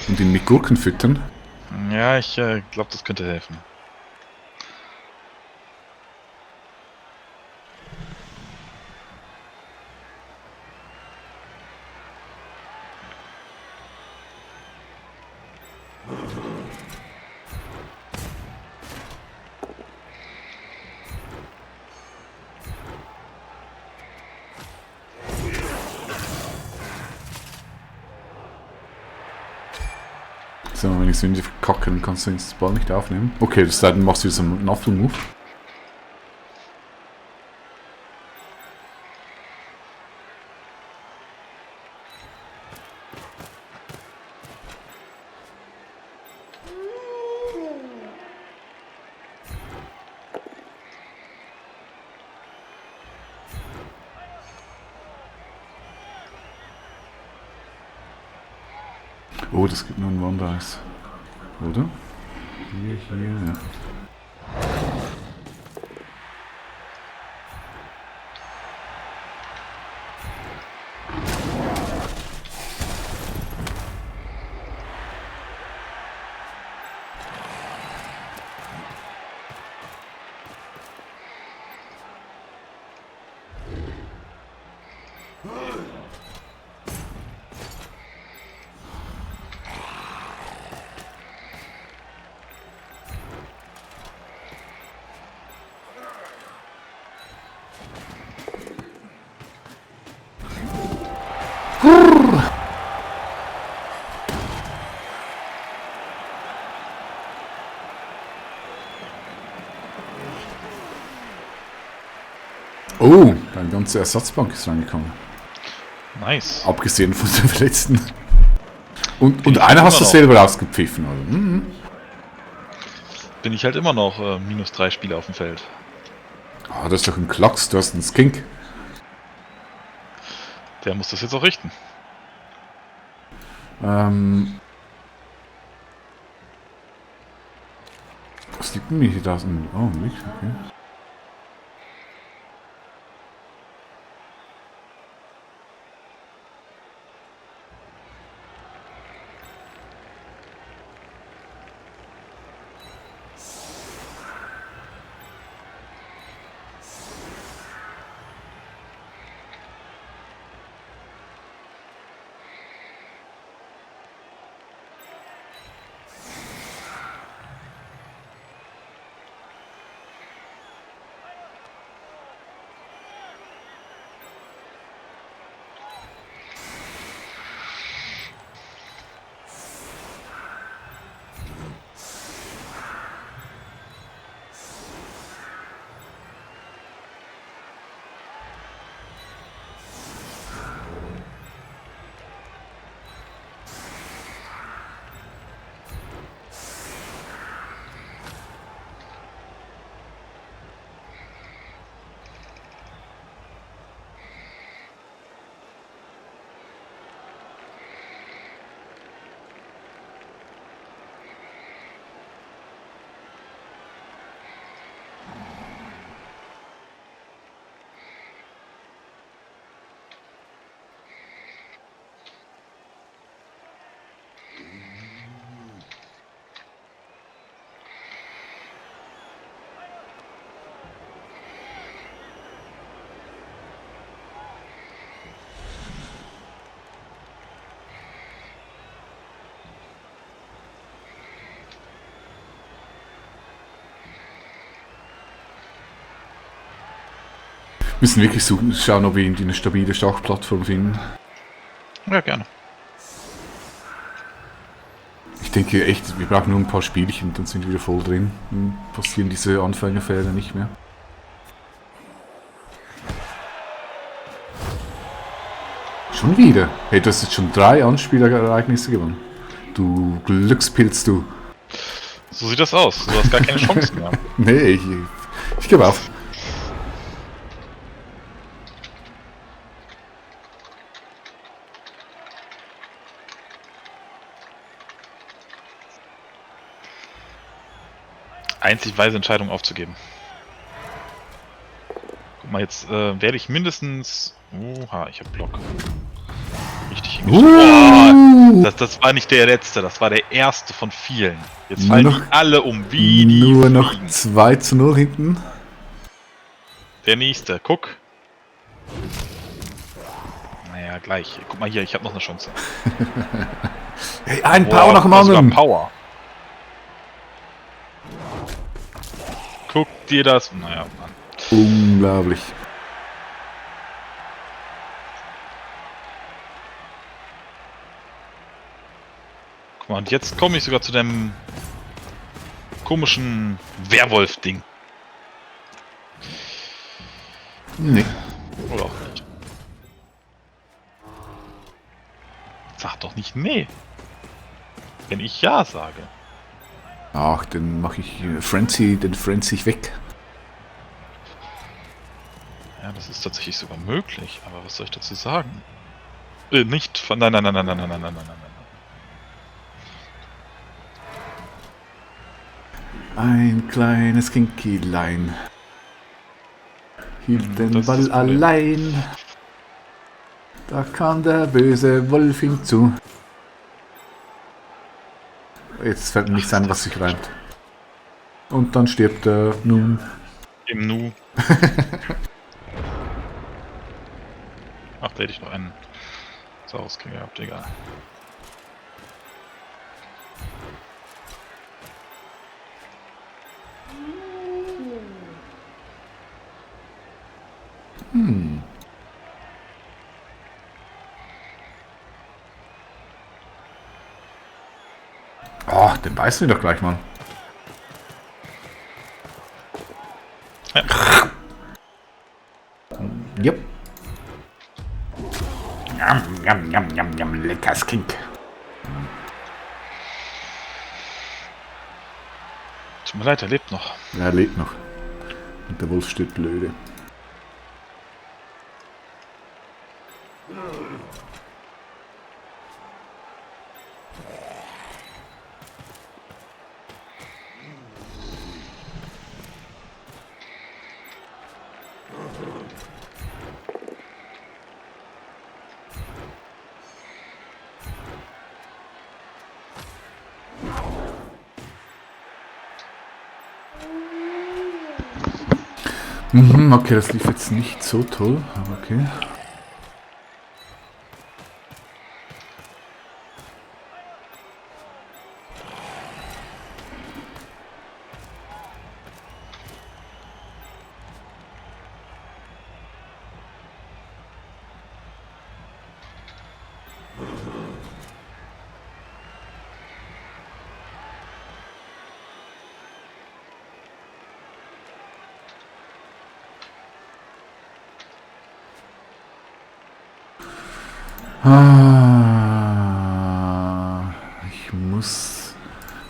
und ihn mit Gurken füttern. Ja, ich glaube, das könnte helfen. So, wenn ich so in die verkacke, dann kannst du den Ball nicht aufnehmen. Okay, das heißt, dann machst du jetzt einen Naffel-Move. Oh, das gibt nur einen One-Dice. Oder? Hier, ja. Oh, deine ganze Ersatzbank ist reingekommen. Nice. Abgesehen von den Verletzten. Und ich einer immer hast du noch. selber rausgepfiffen. Also. Bin ich halt immer noch -3 Spieler auf dem Feld. Ah, das ist doch ein Klacks, du hast einen Skink. Der muss das jetzt auch richten. Was liegt denn mir hier da? Oh, nicht, okay. Wir müssen wirklich schauen, ob wir irgendwie eine stabile Schachplattform finden. Ja, gerne. Ich denke echt, wir brauchen nur ein paar Spielchen, dann sind wir wieder voll drin. Dann passieren diese Anfängerfehler nicht mehr. Schon wieder? Hey, du hast jetzt schon 3 Anspielereignisse gewonnen. Du Glückspilz, du. So sieht das aus. Du hast gar keine Chancen mehr. Nee, ich gebe auf. Einzig weise Entscheidung aufzugeben. Guck mal, jetzt werde ich mindestens... Oha, ich hab Block. Richtig hingestellt. Boah, das war nicht der letzte, das war der erste von vielen. Jetzt Nur fallen noch- die alle um, wie die Nur noch fliegen. 2:0 hinten. Der nächste, guck. Naja, gleich. Guck mal hier, ich habe noch eine Chance. Hey, ein Boah, Power nach dem sogar anderen. Power. Guck dir das... Naja, Mann. Unglaublich. Guck mal, und jetzt komme ich sogar zu dem komischen Werwolf-Ding. Nee. Oder auch nicht. Sag doch nicht nee. Wenn ich ja sage. Ach, dann mache ich Frenzy, den Frenzy ich weg. Ja, das ist tatsächlich sogar möglich. Aber was soll ich dazu sagen? Nicht von... Nein, nein, nein, nein, nein, nein, nein, nein, nein, nein. Ein kleines Kinkilein hielt den das ist Ball das Problem. allein. Da kam der böse Wolf hinzu. Jetzt fällt mir nichts ein, was sich reimt. Und dann stirbt er nun. Im Nu. Ach, da hätte ich noch einen Saurusking gehabt, egal. Ach, den beißen wir doch gleich mal. Ja. Jam, jam, jam, jam, jam, lecker Skink. Tut mir leid, er lebt noch. Er lebt noch. Und der Wolf steht blöde. Okay, das lief jetzt nicht so toll, aber okay.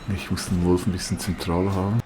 Ich muss den Wolf ein bisschen zentral haben.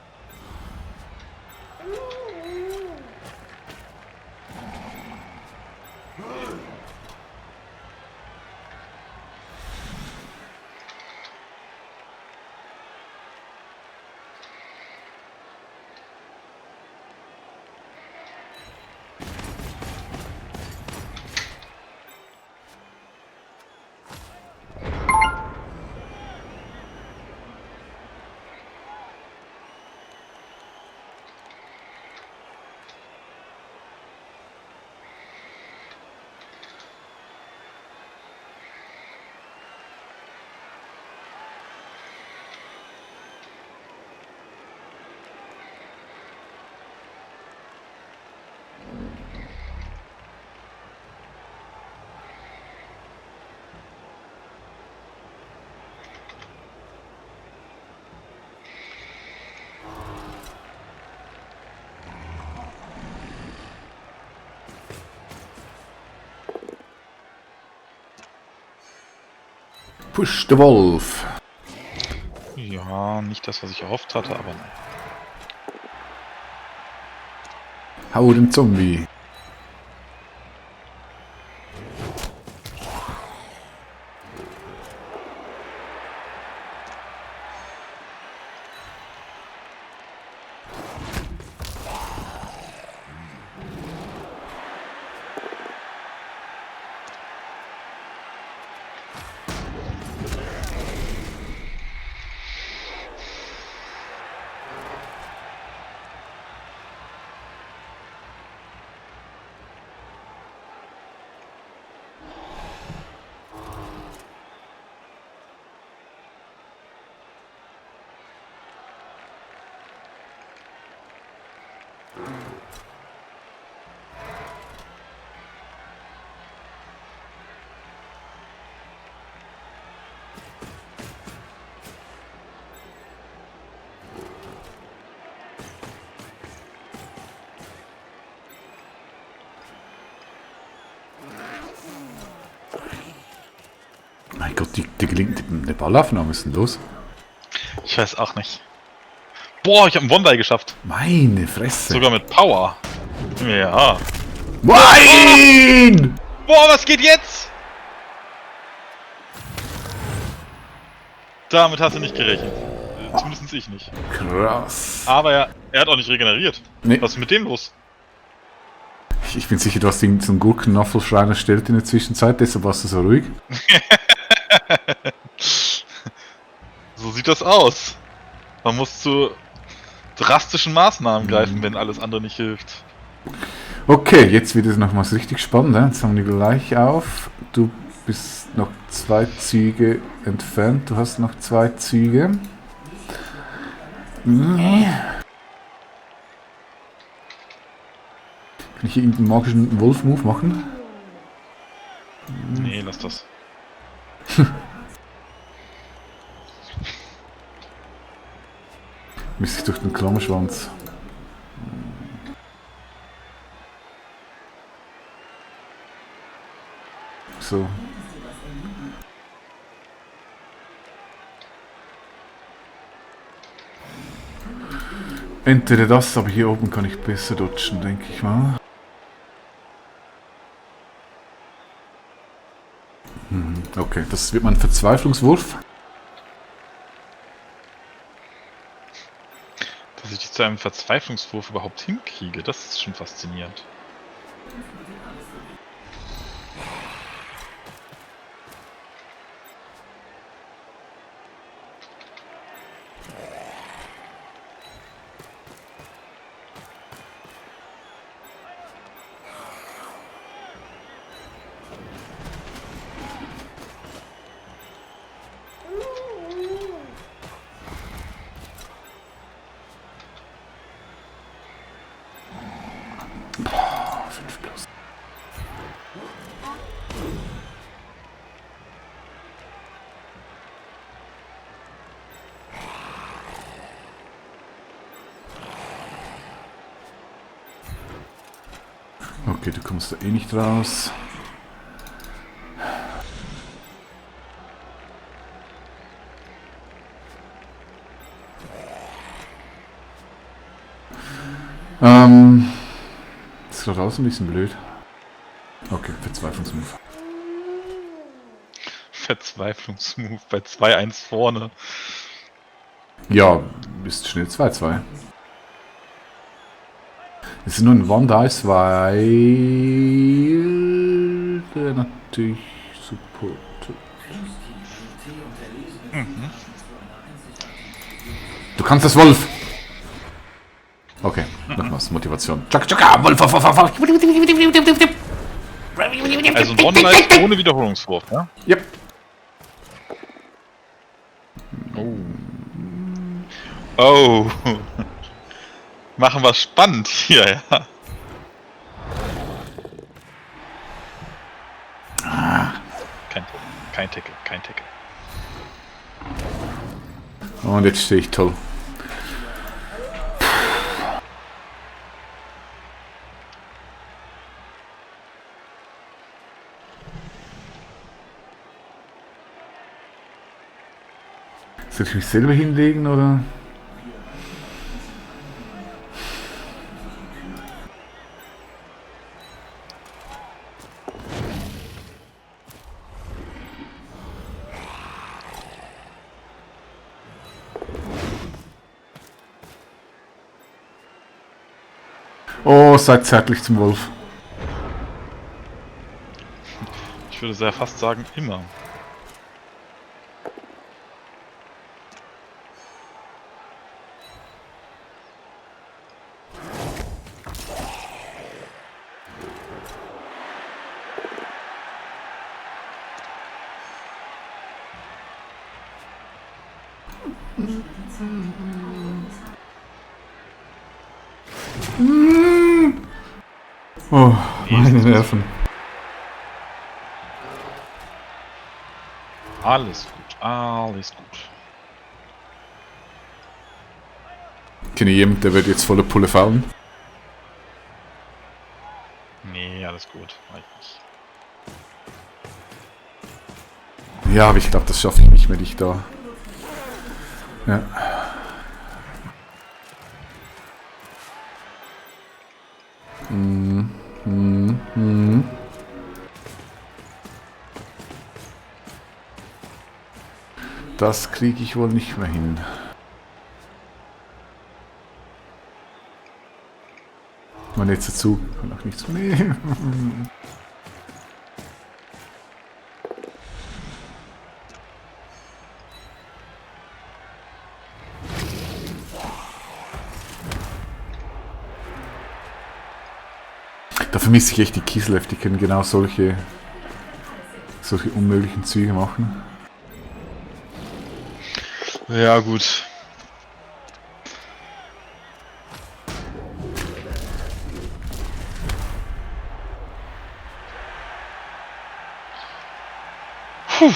Push the Wolf. Ja, nicht das, was ich erhofft hatte, aber nein. Hau den Zombie. Mein Gott, die gelingt eine Ballaufnahme, ist denn los? Ich weiß auch nicht. Boah, ich habe einen One-Die geschafft. Meine Fresse. Sogar mit Power. Ja. Nein! Boah, was geht jetzt? Damit hast du nicht gerechnet. Zumindest ich nicht. Krass. Aber er hat auch nicht regeneriert. Nee. Was ist mit dem los? Ich bin sicher, du hast ihn zum Gurkennaffelschrein erstellt in der Zwischenzeit, deshalb warst du so ruhig. So sieht das aus. Man muss zu drastischen Maßnahmen greifen, wenn alles andere nicht hilft. Okay, jetzt wird es nochmals richtig spannend. Jetzt haben wir gleich auf. Du bist noch 2 Züge entfernt. Du hast noch 2 Züge. Kann ich hier irgendeinen magischen Wolf-Move machen? Nee, lass das. Müsste ich durch den Klammerschwanz. So. Entweder das, aber hier oben kann ich besser dodgen, denke ich mal. Okay, das wird mein Verzweiflungswurf. Dass ich dich zu einem Verzweiflungswurf überhaupt hinkriege, das ist schon faszinierend. Okay, du kommst da eh nicht raus. Ist da raus ein bisschen blöd. Okay, Verzweiflungsmove. Verzweiflungsmove bei 2-1 vorne. Ja, bist schnell 2-2. Es ist nur ein One-Dice, weil der natürlich supportet. Du kannst das, Wolf! Okay, nochmals Motivation. Chaka, chaka, Wolf, Wolf, Wolf, Wolf. Also ein One-Life ohne Wiederholungswurf, ne? Yep. Oh. Machen wir spannend hier, ja. Kein Tackle, kein Tackle. Und jetzt stehe ich toll. Soll ich mich selber hinlegen oder? Oh, seid zärtlich zum Wolf. Ich würde sehr fast sagen, immer. Oh, meine Nerven. Alles gut, alles gut. Kenne jemand, der wird jetzt voller Pulle fallen? Nee, alles gut. Eigentlich. Ja, aber ich glaube, das schaffe ich nicht mehr, dich da. Ja. Das kriege ich wohl nicht mehr hin. Man jetzt dazu kann auch nichts mehr. Nee. Da vermisse ich echt die Kislev, die können genau solche unmöglichen Züge machen. Ja, gut. Puh.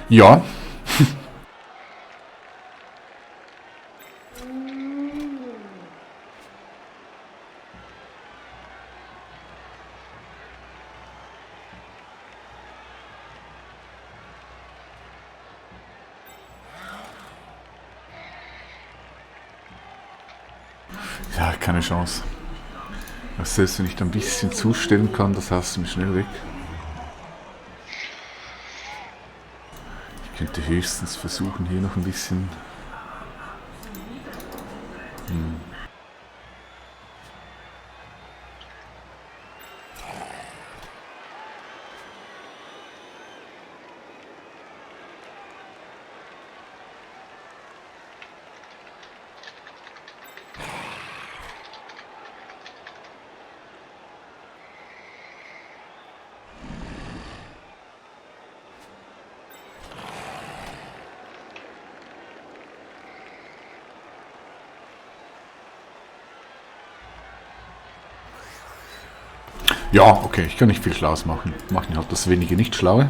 Ja, ja, keine Chance. Was selbst wenn ich da ein bisschen zustellen kann, das hast du mich schnell weg. Ich könnte höchstens versuchen, hier noch ein bisschen. Ja, okay, ich kann nicht viel Schlaues machen. Machen halt das wenige nicht Schlaue.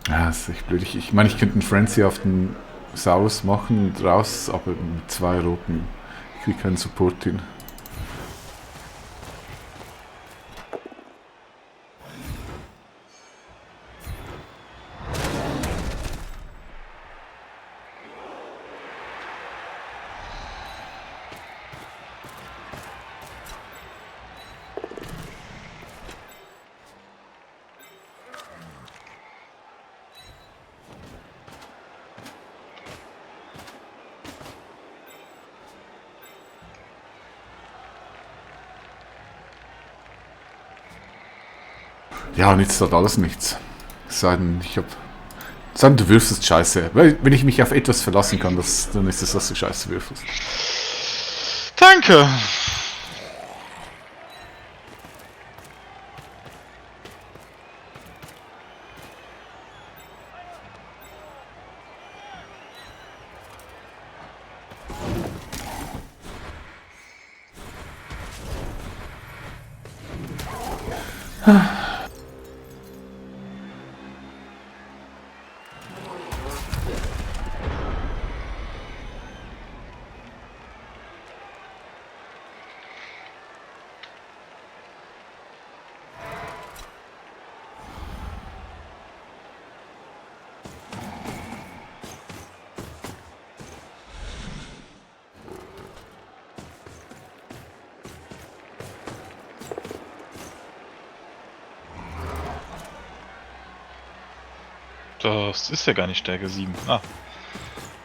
Ja, das ist echt blöd. Ich meine, ich könnte einen Frenzy auf den Saurus machen draus, aber mit 2 roten kriege ich keinen Support hin. Ja, nützt halt alles nichts. Es sei denn, du würfelst scheiße. Weil, wenn ich mich auf etwas verlassen kann, dann ist es, dass du scheiße würfelst. Danke! Das ist ja gar nicht Stärke 7. Ah.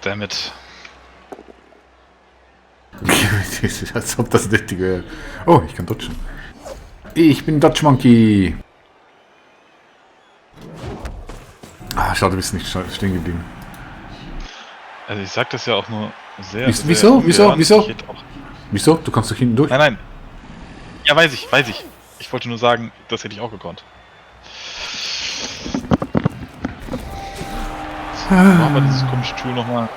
Damit. Als ob das nötig wäre. Oh, ich kann dodgen. Ich bin Dodge Monkey. Ah, schade, du bist nicht stehen geblieben. Also ich sag das ja auch nur sehr. Wieso? ungern. Wieso? Ich hätte auch... Wieso? Du kannst doch hinten durch. Nein, nein. Ja, weiß ich. Ich wollte nur sagen, das hätte ich auch gekonnt. Machen wir dieses komische Tool nochmal.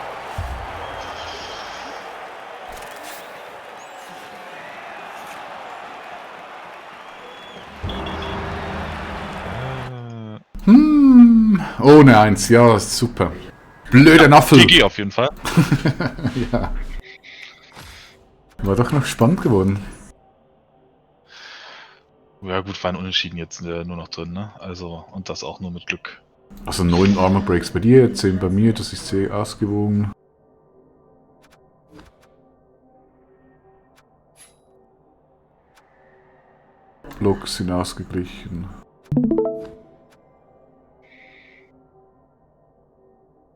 Ohne 1, ja, ist super. Blöder Naffel. GG auf jeden Fall. Ja. War doch noch spannend geworden. Ja gut, war ein Unentschieden jetzt nur noch drin, ne? Also, und das auch nur mit Glück. Also 9 Armor Breaks bei dir, 10 bei mir, das ist sehr ausgewogen. Blocks sind ausgeglichen.